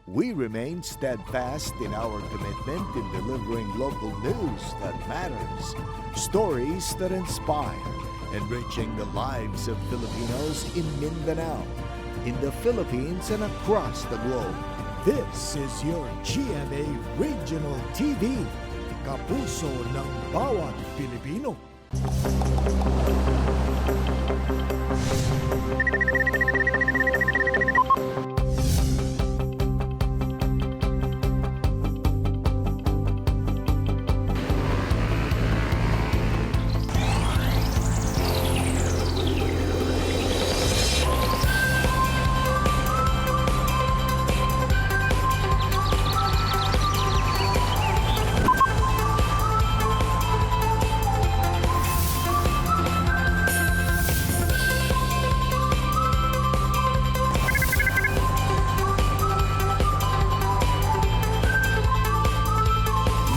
We remain steadfast in our commitment in delivering local news that matters, stories that inspire, enriching the lives of Filipinos in Mindanao, in the Philippines, and across the globe. This is your GMA Regional TV, kapuso ng bawat Pilipino.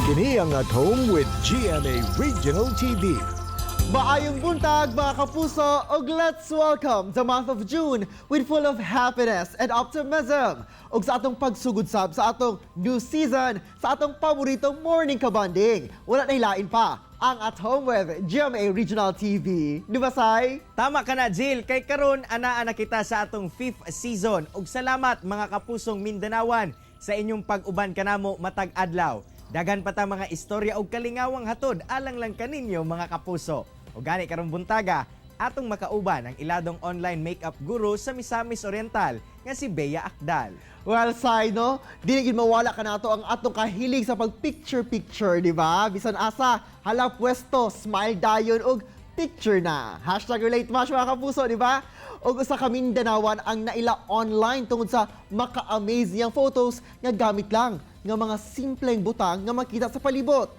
Kini ang At Home with GMA Regional TV. Maayong buntag, mga kapuso, ug let's welcome the month of June with full of happiness and optimism. Ug sa atong pagsugod sab sa atong new season, sa atong paboritong morning kabanding. Wala na hilain pa ang At Home with GMA Regional TV. Di ba, Sai? Tama ka na, Jill. Kay karon anaa na kita sa atong fifth season. Ug salamat, mga kapusong Mindanawan, sa inyong pag-uban kanamo matag adlaw. Daghan pa ta mga istorya ug kalingawang hatod alang lang kaninyo, mga kapuso. Ug gani karong buntaga, atong makauban ang iladong online makeup guru sa Misamis Oriental nga si Bea Akdal. Well, Sai, no? Di na mawala ka nato ang atong kahilig sa pag-picture-picture, di ba? Bisan asa, hala pwesto, smile dayon, ug picture na. #RelateMuch, mga kapuso, di ba? Ug usa ka Mindanawan ang naila online tungod sa maka-amaze niyang photos nga gamit lang nga mga simpleng butang nga makita sa palibot.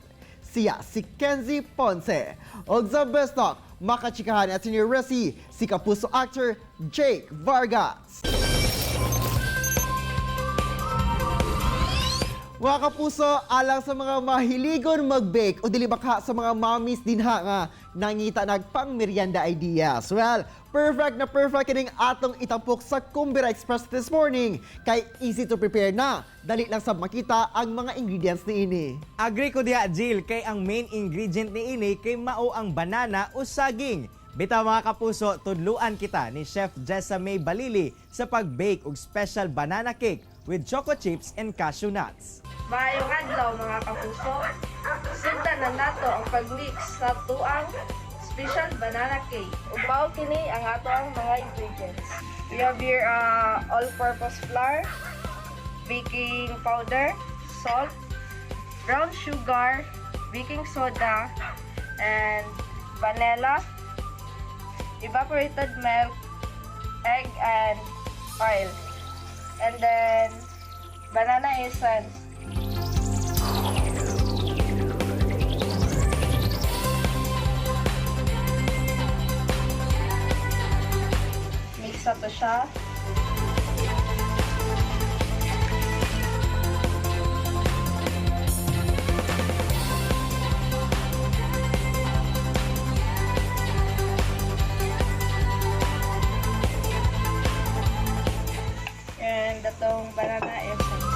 Siya si Kenzie Ponce. Og sa Best Talk, makachikahan at ni Resi, si kapuso actor Jake Vargas. Mga kapuso, alang sa mga mahiligon mag-bake o dili baka sa mga mommies dinha nga nangita nagpang merienda ideas. Well, perfect na perfect kining atong itampok sa Kumbira Express this morning kay easy to prepare na. Dali lang sa makita ang mga ingredients niini. Agree ko diha, Jill, kay ang main ingredient ni ini kay mao ang banana o saging. Bitaw, mga kapuso, tudluan kita ni Chef Jessa May Balili sa pag-bake og special banana cake with choco chips and cashew nuts. Maayong adlaw, mga kapuso. Sundan na nato ang pag-mix sa atuang special banana cake. Ug mao kini ang atoang mga ingredients. We have here all-purpose flour, baking powder, salt, brown sugar, baking soda, and vanilla, evaporated milk, egg, and oil. And then banana essence. Mix na to siya. And atong banana essence.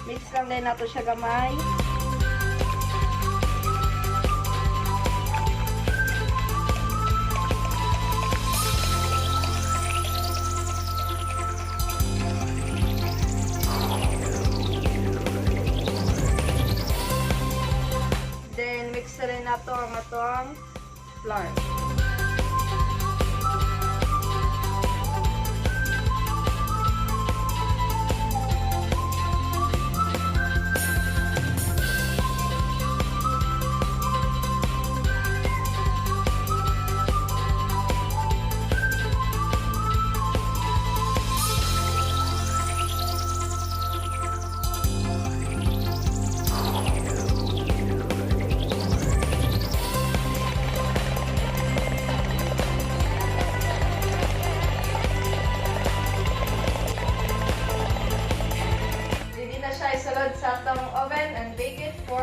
Mix lang din nato siya gamay. Then, mix na rin nato ang atong flour.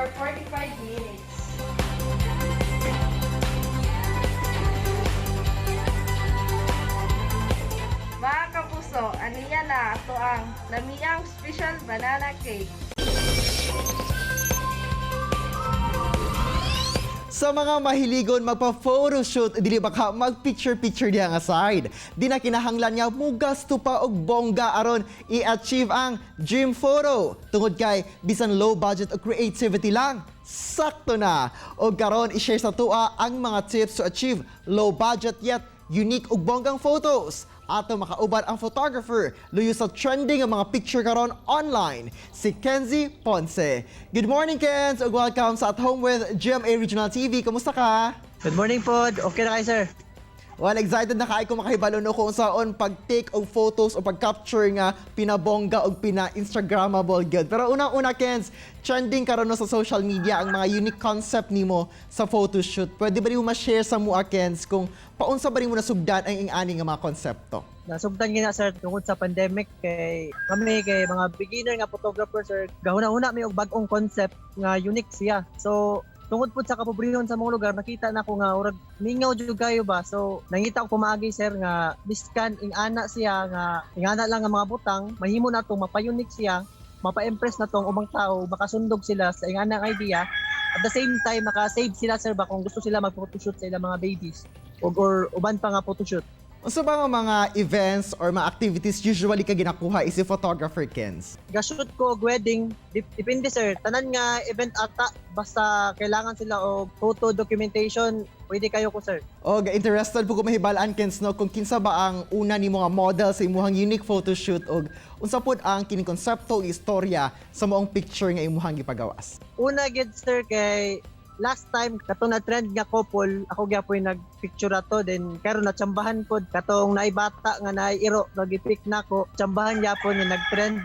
for 45 minutes. Mga kapuso, aniya na ato ang lamiang special banana cake. Sa mga mahiligon magpa-photoshoot, dili ba ka mag-picture-picture diha nga side. Di na kinahanglan nga mugasto pa og bongga aron i-achieve ang dream photo. Tungod kay bisan low budget o creativity lang, sakto na. Og karon i-share sa tua ang mga tips to achieve low budget yet unique ug bonggang photos. Ato makauban ang photographer luyo sa trending ang mga picture karon online, si Kenzie Ponce. Good morning, Kenz, ug welcome sa At Home with GMA Regional TV. Kumusta ka? Good morning po. Okay na kayo, sir? Well, excited na kaayo ko makahibalo no kung unsaon pag-take og photos o pag-capture nga pinabongga og pina-instagrammable gyud. Pero unang-una, Kenz, trending karon no sa social media ang mga unique concept nimo sa photoshoot. Pwede ba nimo ma-share sa mua, Kenz, kung paunsa ba nimo nasugdan ang ing-ani nga mga konsepto? Nasugdan gina, sir, tungod sa pandemic kay kami kay mga beginner nga photographer, sir. Gahuna-huna mi og bag-ong concept nga unique siya. So tungod pud sa kapobrehon sa mga lugar, nakita na ko nga urag mingaw jud kayo ba. So nangita ko pamaagi, sir, nga biskan ing-ana siya nga ing-ana lang nga mga butang, mahimo na tong mapa-unique siya, mapa-impress na tong ubang tao, makasundog sila sa ing-ana nga idea. At the same time, maka-save sila, sir, ba kung gusto sila mag-photoshoot sa ilang mga babies or uban pa nga photoshoot. Unsa ba nga mga events or mga activities usually ka ginakuha is photographer, Kenz? Gashoot ko og wedding, depende, sir. Tanan nga event ata, basta kailangan sila og photo documentation, pwede kayo ko, sir. Og interested po ko mahibalaan, Kenz, no, kung kinsa ba ang una nimo nga model sa imuhang unique photoshoot og unsa pod ang kining konsepto ug istorya sa moong picture nga imuhang gipagawas. Una gid, sir, kay last time katong na trend nga couple, ako gyapon nagpicture ato. Then karon natsambahan pod katong naay bata nga naay iro, nag-pick nako, tsambahan gyapon nga nag-trend.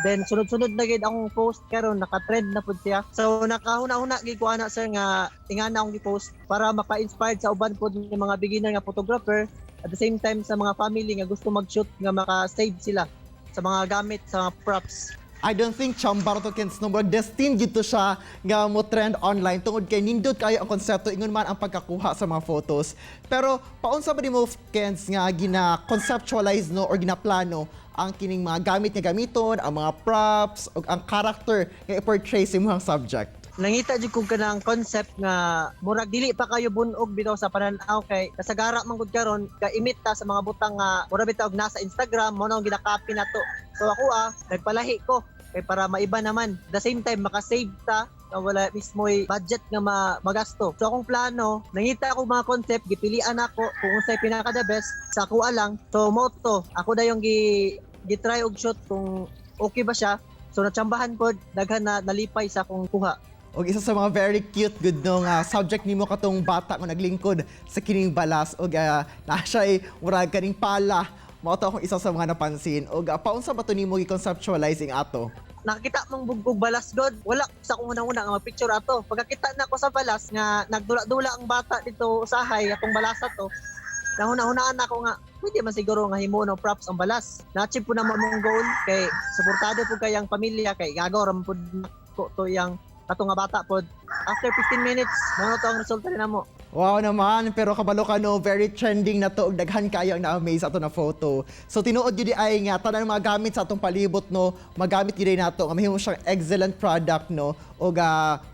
Then sunod-sunod na gid akong post karon, naka-trend na pud siya. So nakahuna-huna gid ko ana, sir, nga ingana akong gi-post para maka-inspired sa uban pod nga mga beginner nga photographer, at the same time sa mga family nga gusto mag-shoot nga maka-save sila sa mga gamit, sa mga props. I don't think chambar to, Kenz, no, murag destined gid to siya nga mo trend online tungod kay nindot kayo ang konsepto, ingon man ang pagkakuha sa mga photos. Pero paunsa ba nimo, Kenz, nga gina conceptualize no or ginaplano ang kining mga gamit nga gamiton, ang mga props ug ang character nga i-portray sa imong subject? Nangita jud kog kanang concept nga murag dili pa kayo bunog bitaw sa pananaw kay kasagara man gud karon kaimit ta sa mga butang nga murag bitaw og nasa Instagram, mo na ang ginakopy nato. So ako nagpalahi ko kay para maiba naman. The same time makasave ta nga wala mismo budget nga magasto. So akong plano, nangita ako mga concept, gipilian ako kung unsay pinaka the best sa ako lang. So mo to, ako dayong gi gi-try og shoot kung okay ba siya. So natsambahan pod, daghan na nalipay sa akong kuha. Og isa sa mga very cute good no nga subject nimo katong bata nga naglingkod sa kining balas og naa siya murag kaning pala. Mao to akong isa sa mga napansin. Og paunsa ba to nimo gi-conceptualizing ato? Nakakita mong bugbog balas god, wala sa akong unang-una nga picture ato. Pagkakita na ko sa balas nga nagdula-dula ang bata dito usahay atong balasa to, nahuna-hunaan ako nga pwede man siguro nga himo no props ang balas. Na-achieve po na mong goal kay suportado po kayang pamilya kay gagaw ra man pud ko to yang kato nga bata pod. After 15 minutes, mao na to ang resulta rin namo. Wow naman, pero kabalo ka no, very trending na to ug daghan kayo ang na-amaze ato na photo. So tinuod gyud ay nga tanan mga gamit sa atong palibot no, magamit gyud nato nga mahimo siyang excellent product no ug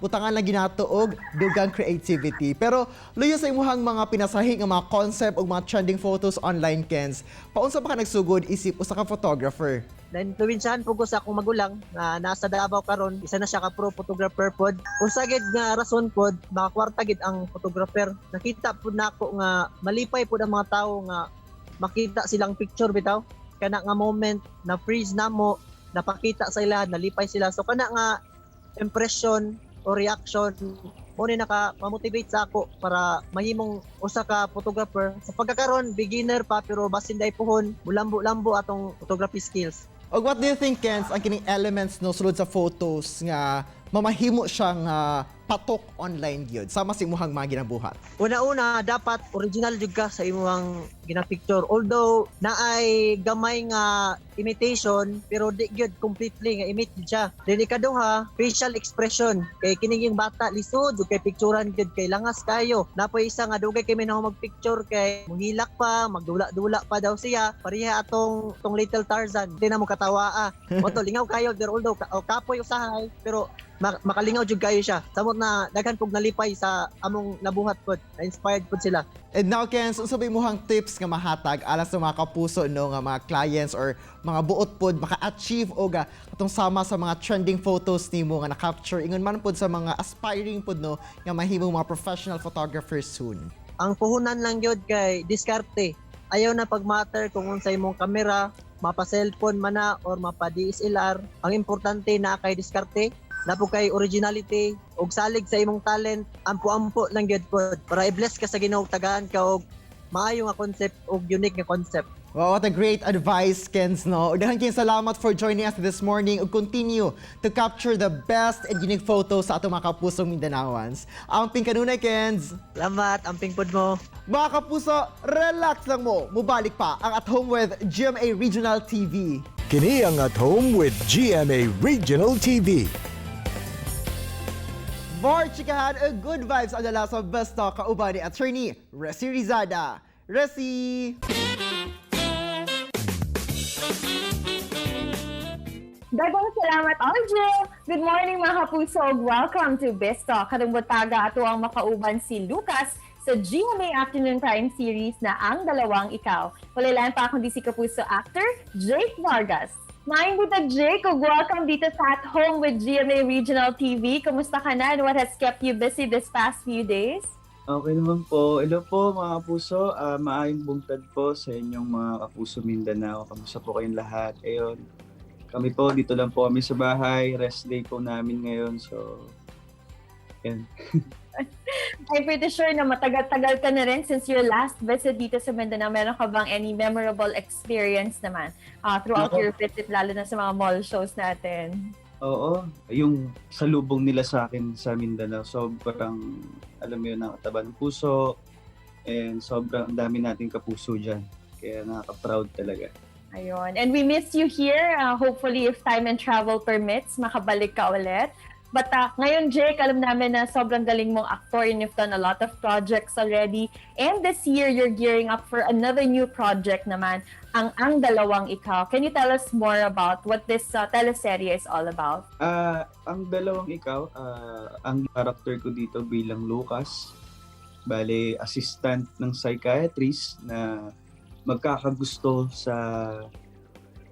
butangan lang ginato og dugang creativity. Pero luyo sa imuhang mga pinasahi nga mga concept ug mga trending photos online, Kenz, paunsa ba ka nagsugod isip usa ka photographer? Na-influensyahan po ko sa akong magulang na nasa Davao karon, isa na siya ka pro photographer pod. Usa gid nga rason pod, makakwarta gid ang photographer. Nakita pud nako nga malipay pud ang mga tawo nga makita silang picture bitaw. Kana nga moment na freeze namo, napakita sa ila, nalipay sila. So kana nga impression o reaction mo ni naka ma-motivate sa ako para mahimong usa ka photographer. Sa pagkakaron beginner pa, pero basin day puhon, mulambo-lambo atong photography skills. Og what do you think, Kenz, ang kining elements no sulod sa photos nga mamahimo siyang patok online gyud sama sa imuhang mga ginabuhat? Una-una, dapat original jud ka sa imong gina-picture. Although naay gamay nga imitation, pero di gyud completely nga imit jud siya. Then ikaduha, facial expression. Kay kining yung bata lisod jud kay picturean jud kay langas kayo. Napoy isa nga dugay kay na magpicture kay muhilak pa, magdula-dula pa daw siya. Pareha atong tong Little Tarzan. Di na mo katawa ah. Oto lingaw kayo pero although o, kapoy usahay pero makalingaw jud kayo siya. Samot na daghan pug nalipay sa among nabuhat pod. Na-inspired pod sila. And now, Kenz, unsa ba imong tips nga mahatag alang sa mga kapuso, no, nga mga clients or mga buot pod maka-achieve og atong sama sa mga trending photos nimo nga na-capture ingon man pod sa mga aspiring pod, no, nga mahimong mga professional photographers soon? Ang puhunan lang gyud kay diskarte. Ayaw na pag-matter kung unsay imong kamera, mapa cellphone man na or mapa DSLR. Ang importante na kay diskarte, na po kay originality ug salig sa imong talent, ampo-ampo lang gyud pod para i-bless ka sa Ginoo, tagaan ka og maayo nga concept ug unique nga concept. Wow, what a great advice, Kenz, no? Daghan kayong salamat for joining us this morning ug continue to capture the best and unique photos sa atong mga kapusong Mindanawans. Amping kanunay, Kenz! Salamat, amping pod mo. Mga kapuso, relax lang mo. Mubalik pa ang At Home with GMA Regional TV. Kini ang At Home with GMA Regional TV. More chikahan ug good vibes ang dala sa Best Talk kauban ni Attorney Resi Rizada. Resi! Daghang salamat, RJ! Good morning, mga kapuso! Welcome to Best Talk. Karong buntaga ato ang makauban si Lucas sa GMA Afternoon Prime Series na Ang Dalawang Ikaw. Walay lain pa kundi si kapuso actor Jake Vargas. Maayong buntag, Jake, ug welcome dito sa At Home with GMA Regional TV. Kumusta ka na and what has kept you busy this past few days? Okay naman po. Hello po, mga kapuso. Maayong buntag po sa inyong mga kapuso Mindanao. Kamusta po kayong lahat? Ayun. Kami po, dito lang po kami sa bahay. Rest day po namin ngayon. So, yan. I'm pretty sure na matagal-tagal ka na rin since your last visit dito sa Mindanao. Meron ka bang any memorable experience naman throughout Ako? your visit, lalo na sa mga mall shows natin? Oo. Yung salubong nila sa akin sa Mindanao, sobrang, alam mo yun, nakataba ng puso. And sobrang dami nating kapuso dyan. Kaya nakaka-proud talaga. Ayun. And we miss you here. Hopefully, if time and travel permits, makabalik ka ulit. But ngayon, Jake, alam namin na sobrang galing mong actor and you've done a lot of projects already. And this year, you're gearing up for another new project naman, ang Dalawang Ikaw. Can you tell us more about what this teleserye is all about? Ang Dalawang Ikaw, ang character ko dito bilang Lucas, bale assistant ng psychiatrist na magkakagusto sa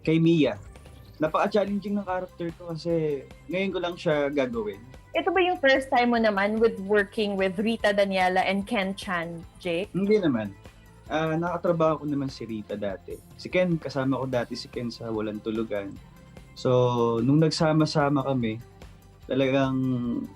kay Mia. Napaka-challenging ng character ko kasi ngayon ko lang siya gagawin. Ito ba yung first time mo naman with working with Rita Daniela and Ken Chan, Jake? Hindi naman. Nakatrabaho ko naman si Rita dati. Si Ken, kasama ko dati si Ken sa Walang Tulugan. So, nung nagsama-sama kami, talagang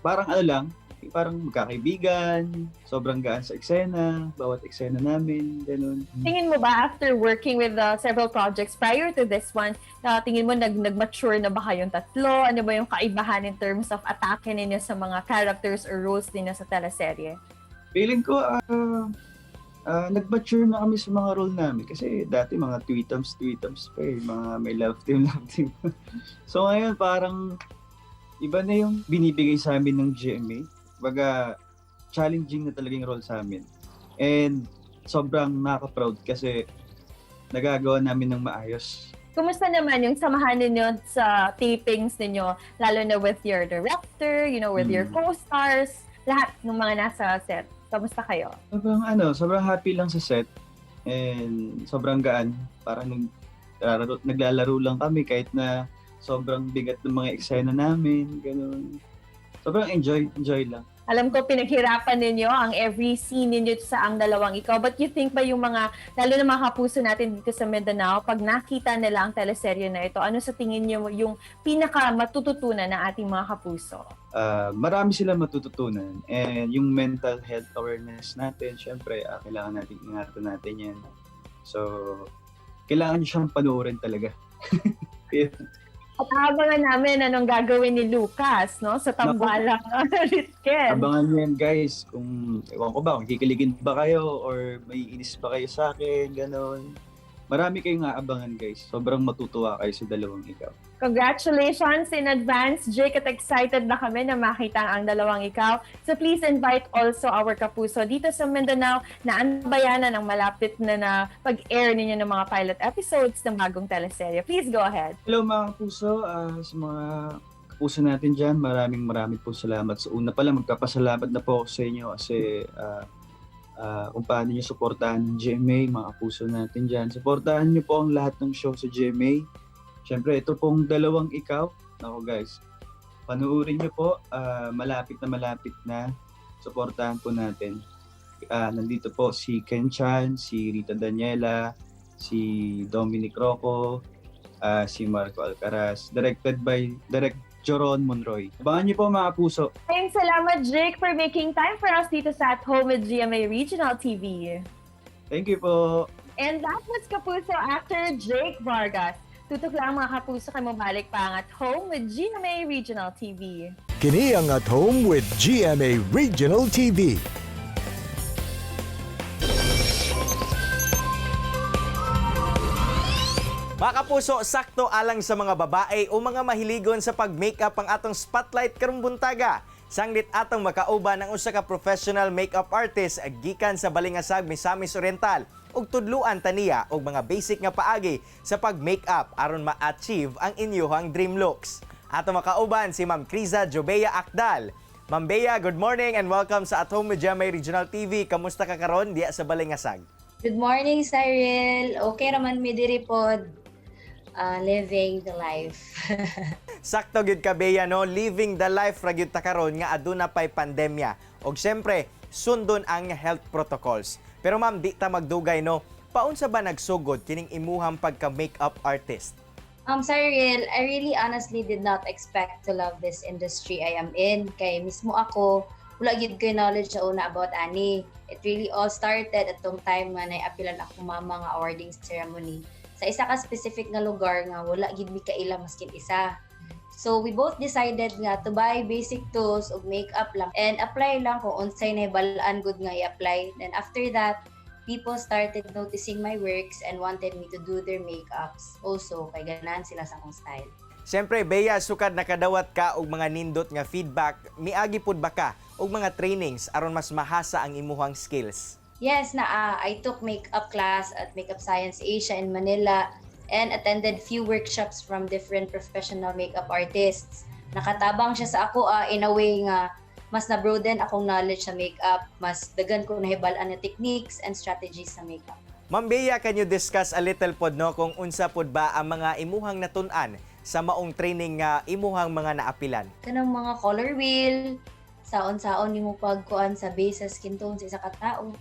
parang ano lang, parang magkakaibigan, sobrang gaan sa eksena, bawat eksena namin, ganun. Tingin mo ba after working with several projects prior to this one, tingin mo nag-mature na ba kayong tatlo? Ano ba yung kaibahan in terms of atake ninyo sa mga characters or roles ninyo sa teleserye? Feeling ko, nag-mature na kami sa mga role namin kasi dati mga tweetums, tweetums pa eh, mga may love team, love team. So ngayon parang iba na yung binibigay sa amin ng GMA. Baga, challenging na talaga yung role sa amin. And sobrang nakaka-proud kasi nagagawa namin ng maayos. Kumusta naman yung samahan ninyo sa tapings ninyo, lalo na with your director, with your co-stars, lahat ng mga nasa set? Kamusta kayo? Sobrang ano, sobrang happy lang sa set and sobrang gaan. Parang naglalaro lang kami kahit na sobrang bigat ng mga eksena namin, ganun. Sobrang enjoy, enjoy lang. Alam ko pinaghirapan ninyo ang every scene ninyo sa Ang Dalawang Ikaw. But you think ba yung mga, lalo na mga kapuso natin dito sa Mindanao, pag nakita nila ang teleserye na ito, ano sa tingin niyo yung pinaka matututunan ng ating mga kapuso? Marami silang matututunan. And yung mental health awareness natin, syempre, kailangan natin ingatan natin yan. So, kailangan nyo siyang panoorin talaga. Yeah. At abangan namin anong gagawin ni Lucas, no? Sa tambalang Ritken. Abangan nyo yan, guys. Kung, ewan ko ba, kung kikiligin ba kayo or may inis ba kayo sa akin, ganon. Marami kayong aabangan, guys. Sobrang matutuwa kayo sa Dalawang Ikaw. Congratulations in advance, Jake, at excited na kami na makita ang Dalawang Ikaw. So please invite also our kapuso dito sa Mindanao na antabayanan ang malapit na na pag-air ninyo ng mga pilot episodes ng bagong teleserye. Please go ahead. Hello mga kapuso, sa mga kapuso natin dyan, maraming maraming po salamat. Sa una pa lang, magpapasalamat na po ako sa inyo kasi kung paano nyo suportahan ng GMA, mga kapuso natin dyan. Suportahan nyo po ang lahat ng show sa GMA. Siyempre, ito pong Dalawang Ikaw. Nako guys, panuorin nyo po, malapit na malapit na. Suportahan po natin. Nandito po si Ken Chan, si Rita Daniela, si Dominic Rocco, si Marco Alcaraz. Directed by Direk Joron Monroy. Abangan niyo po, mga puso. Maraming salamat, Jake, for making time for us dito sa At Home with GMA Regional TV. Thank you po. And that was Kapuso actor Jake Vargas. Tutok lang, mga kapuso, kay mobalik pa ang At Home with GMA Regional TV. Kini ang At Home with GMA Regional TV. Mga kapuso, sakto alang sa mga babae o mga mahiligon sa pag-makeup ang atong spotlight karong buntaga. Sanglit atong makauban ang usa ka professional makeup artist gikan sa Balingasag, Misamis Oriental ug tudluan ta niya og mga basic nga paagi sa pag-makeup aron ma-achieve ang inyuhang dream looks. Ato makauban si Ma'am Criza Jobea Akdal. Ma'am Bea, good morning and welcome sa At Home with GMA Regional TV. Kamusta ka karon diya sa Balingasag? Good morning, Cyril. Okay raman mi diri pod. Living the life. Sakto gyud ka, Bea, no? Living the life ra gyud ta karon nga aduna pay pandemya. Og syempre, sundon ang health protocols. Pero ma'am, di ta magdugay, no? Paunsa ba nagsugod kining imuhang pagka makeup artist? Cyril, I really honestly did not expect to love this industry I am in. Kay mismo ako, wala gyud ko'y knowledge sa una about ani. It really all started atong time nga naiapilan akong mama nga awarding ceremony sa isa ka specific nga lugar nga wala gyud mi kaila maskin isa. So we both decided nga to buy basic tools ug makeup lang and apply lang kung unsay nahibal-an gud nga i-apply. Then after that, people started noticing my works and wanted me to do their makeups also kay ganahan sila sa akong style. Siyempre, Bea, sukad nakadawat ka og mga nindot nga feedback, miagi pud ba ka og mga trainings aron mas mahasa ang imuhang skills? Yes, na I took makeup class at Makeup Science Asia in Manila and attended few workshops from different professional makeup artists. Nakatabang siya sa ako in a way nga mas na-broaden akong knowledge sa makeup, mas dagan ko nahibal-an na techniques and strategies sa makeup. Ma'am Bea, can you discuss a little pod, no, kung unsa pod ba ang mga imuhang natun-an sa maong training nga imuhang mga naapilan? Kanang mga color wheel, saon-saon nimo pagkuan sa base sa skin tone sa isa ka tao.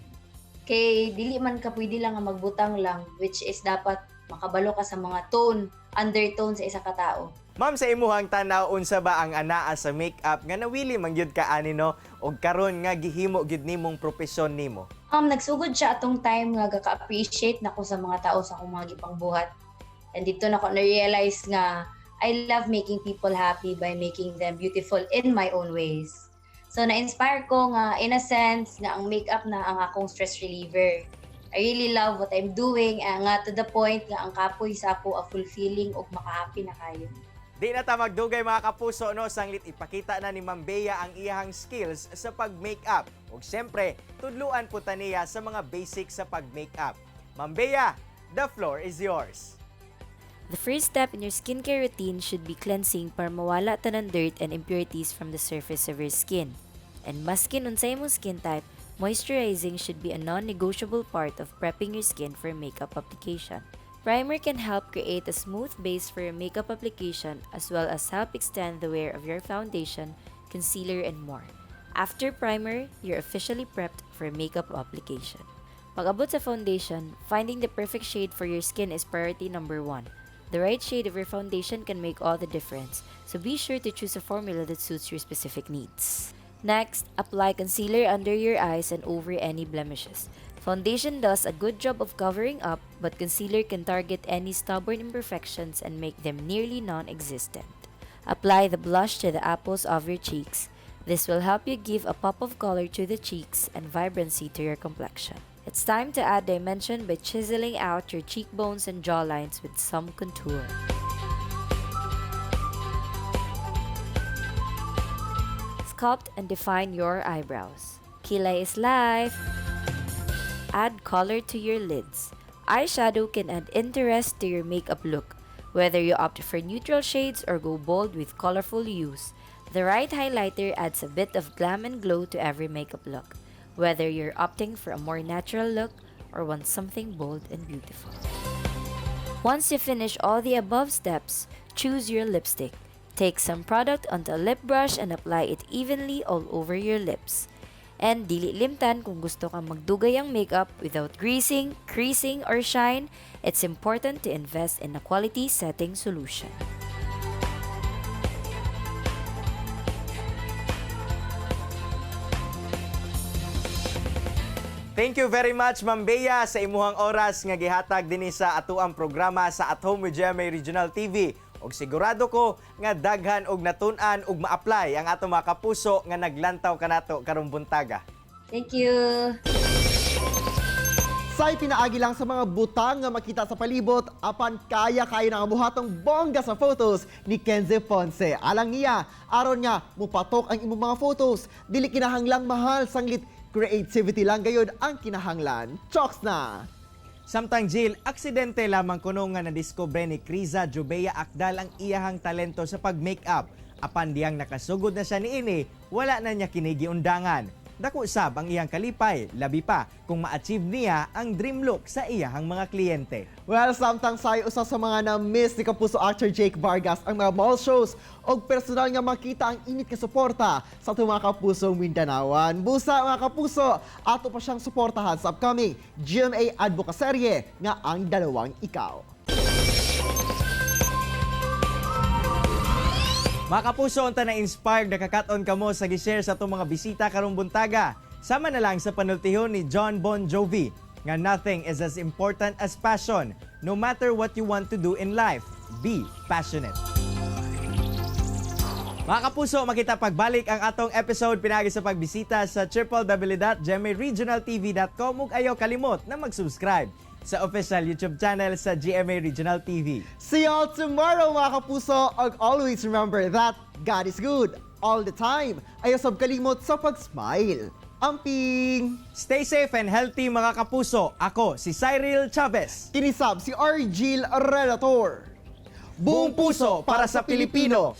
Kay dili man ka pwede lang nga magbutang lang, which is dapat makabalo ka sa mga tone, undertone sa isa ka tao. Ma'am, sa imuhang tanaw, unsa ba ang anaa sa makeup nga nawili man gyud ka ani, no, og karon nga gihimo gyud nimong propesyon nimo? Nagsugod siya atong time nga gaka-appreciate nako sa mga tao sa akong mga gipangbuhat. And dito nako na-realize nga I love making people happy by making them beautiful in my own ways. So na-inspire ko nga in a sense nga ang makeup na ang akong stress reliever. I really love what I'm doing nga to the point nga ang kapoy sa ako a fulfilling ug makahappy na kayo. Di na ta magdugay, mga kapuso, no, sanglit ipakita na ni Ma'am Bea ang iyahang skills sa pag-makeup. Ug siyempre, tudluan po ta niya sa mga basic sa pag-makeup. Ma'am Bea, the floor is yours. The first step in your skincare routine should be cleansing para mawala tanan dirt and impurities from the surface of your skin. And maskin unsay imong skin type, moisturizing should be a non-negotiable part of prepping your skin for makeup application. Primer can help create a smooth base for your makeup application as well as help extend the wear of your foundation, concealer, and more. After primer, you're officially prepped for makeup application. Pag-abot sa foundation, finding the perfect shade for your skin is priority number one. The right shade of your foundation can make all the difference, so be sure to choose a formula that suits your specific needs. Next, apply concealer under your eyes and over any blemishes. Foundation does a good job of covering up, but concealer can target any stubborn imperfections and make them nearly non-existent. Apply the blush to the apples of your cheeks. This will help you give a pop of color to the cheeks and vibrancy to your complexion. It's time to add dimension by chiseling out your cheekbones and jawlines with some contour. Sculpt and define your eyebrows. Kilay is life! Add color to your lids. Eyeshadow can add interest to your makeup look, whether you opt for neutral shades or go bold with colorful hues. The right highlighter adds a bit of glam and glow to every makeup look, whether you're opting for a more natural look or want something bold and beautiful. Once you finish all the above steps, choose your lipstick. Take some product onto a lip brush and apply it evenly all over your lips. And dili limtan kung gusto kang magdugay ang makeup without greasing, creasing, or shine, it's important to invest in a quality setting solution. Thank you very much, Ma'am Bea, sa imuhang oras nga gihatag dinhi sa atuang programa sa At Home with GMA Regional TV. Og sigurado ko nga daghan og natun-an ug ma-apply ang atong mga kapuso nga naglantaw kanato karong buntaga. Thank you. Say pinaagi lang sa mga butang nga makita sa palibot apan kaya-kaya na nga buhatong bongga sa photos ni Kenzie Ponce. Alang niya, aron nga mupatok ang imong mga photos, dili kinahanglang mahal sanglit creativity lang gayud ang kinahanglan. Chokes na! Samtang Jill, aksidente lamang kuno nga nadiskubre ni Kriza Jubea Akdal ang iyahang talento sa pag-makeup. Apan diyang nakasugod na siya niini, wala na niya kini giundangan. Dako sab ang iyang kalipay, labi pa kung ma-achieve niya ang dream look sa iyahang mga kliyente. Well, samtang say usa sa mga na-miss ni Kapuso actor Jake Vargas ang mga mall shows og personal nga makita ang init nga suporta sa atong mga kapusong Mindanaoan. Busa mga kapuso, ato pa siyang suportahan sa upcoming GMA Advocaserye nga Ang Dalawang Ikaw. Mga kapuso, unta na inspired nakakat-on kamo sa gi-share sa atong mga bisita karong buntaga. Sama na lang sa panultihon ni Jon Bon Jovi nga nothing is as important as passion. No matter what you want to do in life, be passionate. Mga kapuso, makita pagbalik ang atong episode pinaagi sa pagbisita sa www.gmaregionaltv.com ug ayaw kalimot na mag-subscribe sa official YouTube channel sa GMA Regional TV. See y'all tomorrow, mga kapuso. And always remember that God is good all the time. Ayaw sab kalimot sa pag-smile. Amping! Stay safe and healthy, mga kapuso. Ako si Cyril Chavez. Kini sab si Argil Relator. Buong puso para sa Pilipino.